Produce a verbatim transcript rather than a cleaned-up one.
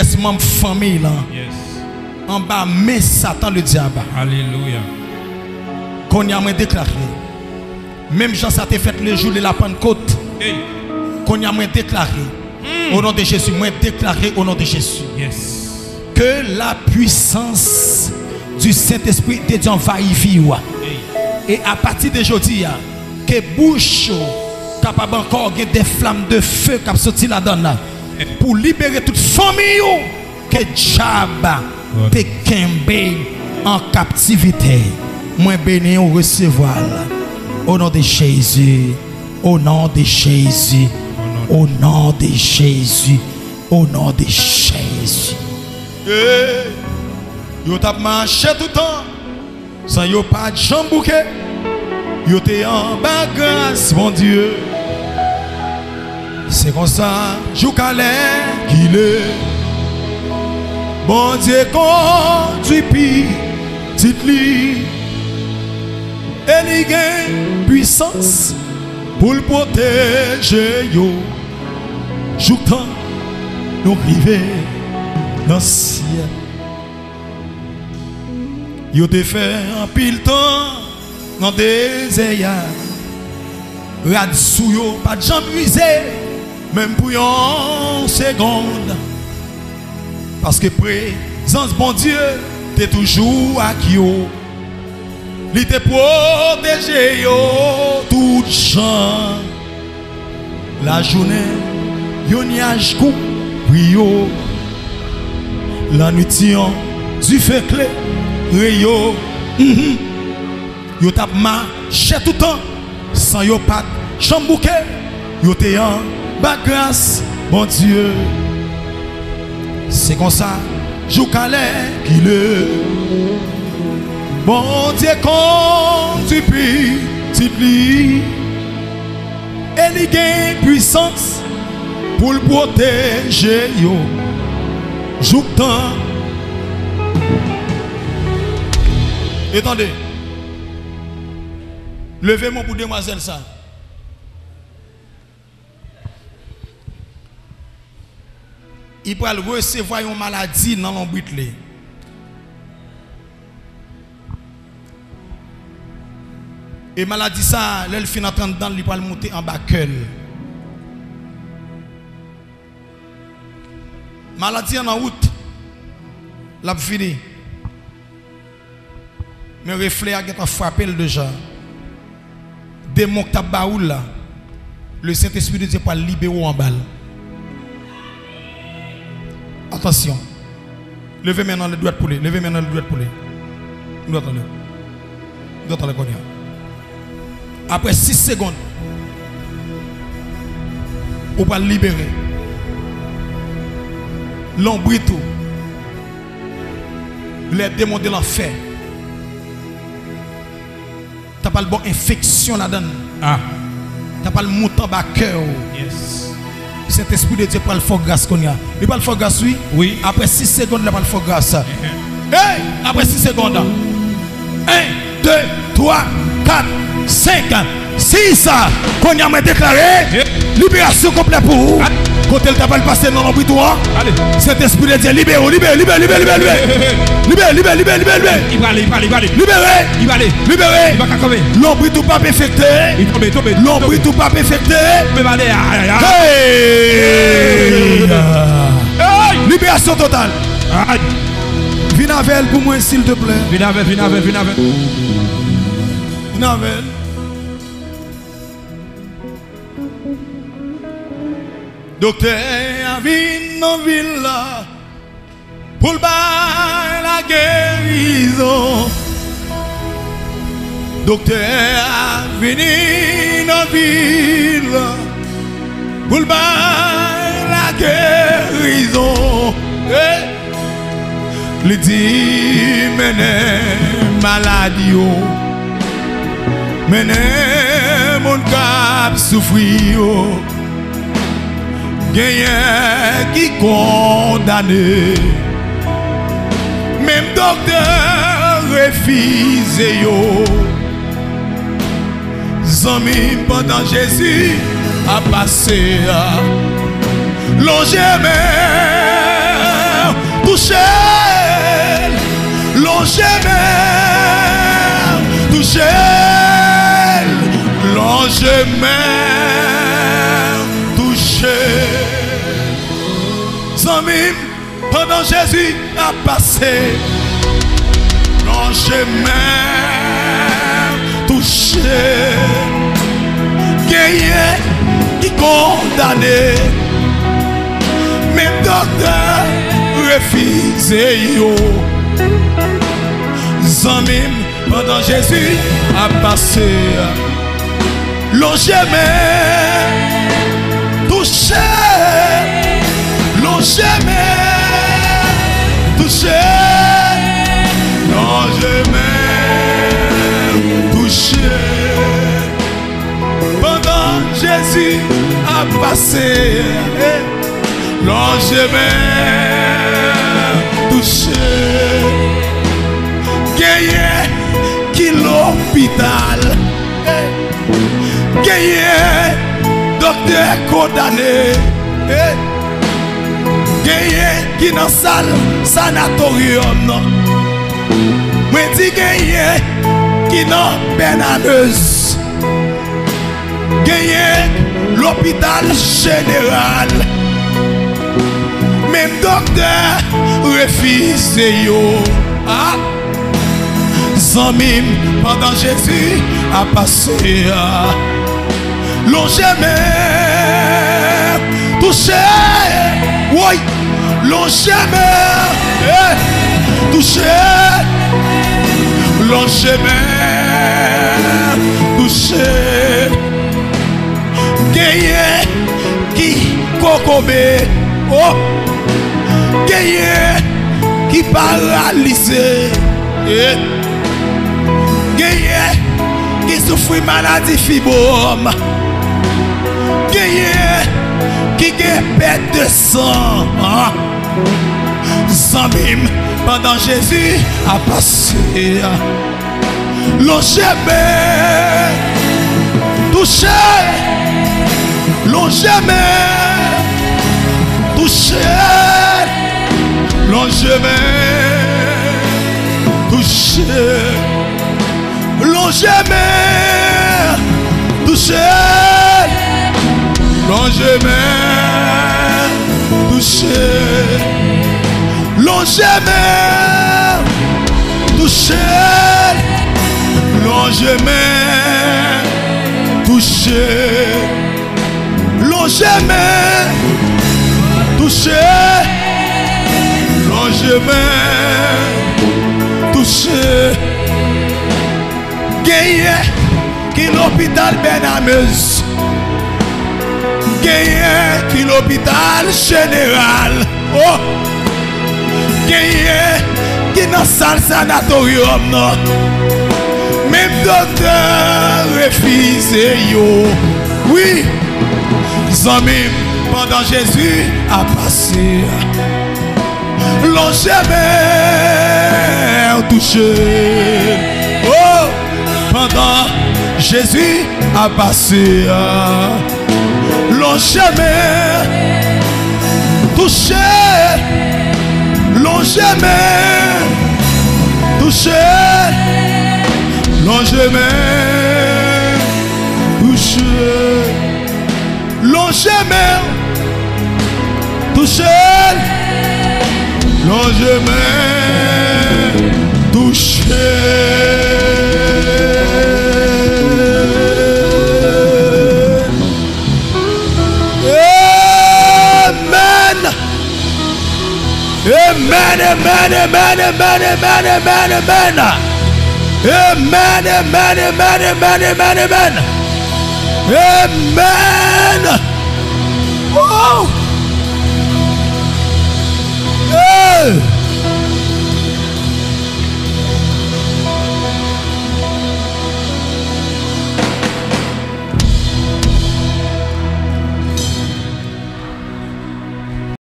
Rès manm fanmi lan. Yes. Anba men Satan ledyab. Alelouya. Kounye a mwen deklare, menm jan sa te fèt lejou de la Pannkot, hey, kounye a mwen deklare, hmm, o non de Jezi, mwen deklare o non de Jezi, yes, ke la pwisans di Sentespri de Dye anvayi vi w. Hey. E apati de jodi a, ke bouch ou kapab ankò gen de flam de fe k ap soti ladan l la, pou libere tout fanmi ou ke dyab te kenbe an kaptivite. Mwen beni w, resevwa l. O non de Jezi, o non de Jezi, o non de Jezi, o non de Jezi. Hey, yo t ap mache toutan san yo pa t janm bouke, yo te anba gras Bondye. Se konsa, jouk alèkile, Bondye kondui pitit li, e li gen pwisans pou l pwoteje yo, jouktan nou rive nan syèl. Yo te fè anpil tan nan dezè a. Rad sou yo pa t janm rize, menm pou yon segonn. Paske prezans Bondye te toujou ak yo. Li te pwoteje yo tout jan. Lajounen, yon nyaj kouvri yo. Lannwit, yon dife klere yo. Mhm. Yo t ap mache toutan, san yo pa t janm bouke. Yo te anba gras Bondye. Se konsa, jouk alèkile, Bondye kondui pitit li, e li gen pwisans pou l pwoteje yo jouktan. E tande, leve men w pou demwazèl sa. Li pral resevwa yon maladi nan lonbrit li. E maladi sa, lè l fin antre anndan l, li pral moute anba kè l. Maladi an nan wout, l ap vini. Men reflè a gentan frape l deja. Demon k t ap ba ou l la, le Sentespri de Dye pral libere w anba l. Atansyon. Leve men nan dwèt pou li. Leve men nan dwèt pou li. Dwèt anlè. Dwèt anlè kounye a. Apre sis segonn, ou pral libere. Lonbrit ou. Les démons de l'enfer. T ap al ba w enfeksyon ladan l. Ah. T ap al moute anba kè w. Yes. Sentespri de Dye pral fè w gras kounye a. Li pral fè w gras, wi. Wi. Apre sis segonn, li pral fè w gras. Mhm. Hey! Apre sis segonn. En, de, twa, kat, senk, sis. Kounye a, mwen deklare liberasyon konplè pou ou. Kote l ta pral pase nan lonbrit ou an. Sentespri de Dye, libere w, libere, libere, libere, libere, libere. Libere, libere, libere, libere, libere. Li prale, li prale, li prale. Libere. Li prale. Libere. Li pa ka kanpe. Lonbrit ou p ap enfekte. Li tonbe, tonbe, tonbe. Lonbrit ou p ap enfekte. Tonbe pa dèyè. Ay, ay, ay. Hey! Hey! Liberasyon total. Ay. Vin avè l pou mwen, silteplè. Vin avè l, vin avè l, vin avè l. Vin avè l. Doktè a vin nan vil la pou l bay lagerizon. Doktè a vini nan vil la pou l bay lagerizon. Hey! Li di, mennen malad yo, mennen moun k ap soufri yo, genyen ki kondane. Menm doktè refize yo. Zanmi m, pandan Jezi ap pase a, lonje men Men touche. Zanmi m, pandan Jezi ap pase, lonje men touche. Genyen ki kondane, men doktè refize yo. Zanmi m, pandan Jezi ap pase, lonje men touche. Lonje men touche. Lonje men touche. Pandan Jezi ap pase, lonje men touche. Genyen ki lopital, genyen doktè kondane, genyen ki nan sal sanatoryòm nan. Mwen di genyen ki nan bènamez. Genyen lopital jeneral. Menm doktè refize yo. A, zanmi m, pandan Jezi ap pase a, lonje men touche. Woy! Lonje men, eh, touche. Lonje men touche. Genyen ki kokobe, oh. Genyen ki paralize, eh. Genyen ki soufri maladi fibwòm. Genyen ki gen pèt de san. Zanmi m, pandan Jezi ap pase, lonje men touche. Lonje men touche. Lonje men touche. Lonje men touche. Lonje men touche. Lonje men touche. Lonje men touche. Lonje men touche. Lonje men touche. Genyen ki lopital bènamez. Genyen ki lopital jeneral. Oh! Genyen ki nan sal sanatoryòm nan. Menm doktè refize yo. Wi, zanmi m, pandan Jezi ap pase, lonje men w touche. Oh, pandan Jezi ap pase, lonje men touche. Lonje men touche. Lonje men touche. Lonje men touche. Lonje men touche. Amen. Amen, amen, amen, amen, amen, amen, amen. Amen, amen, amen, amen, amen, amen. Amen. Oh! Hey!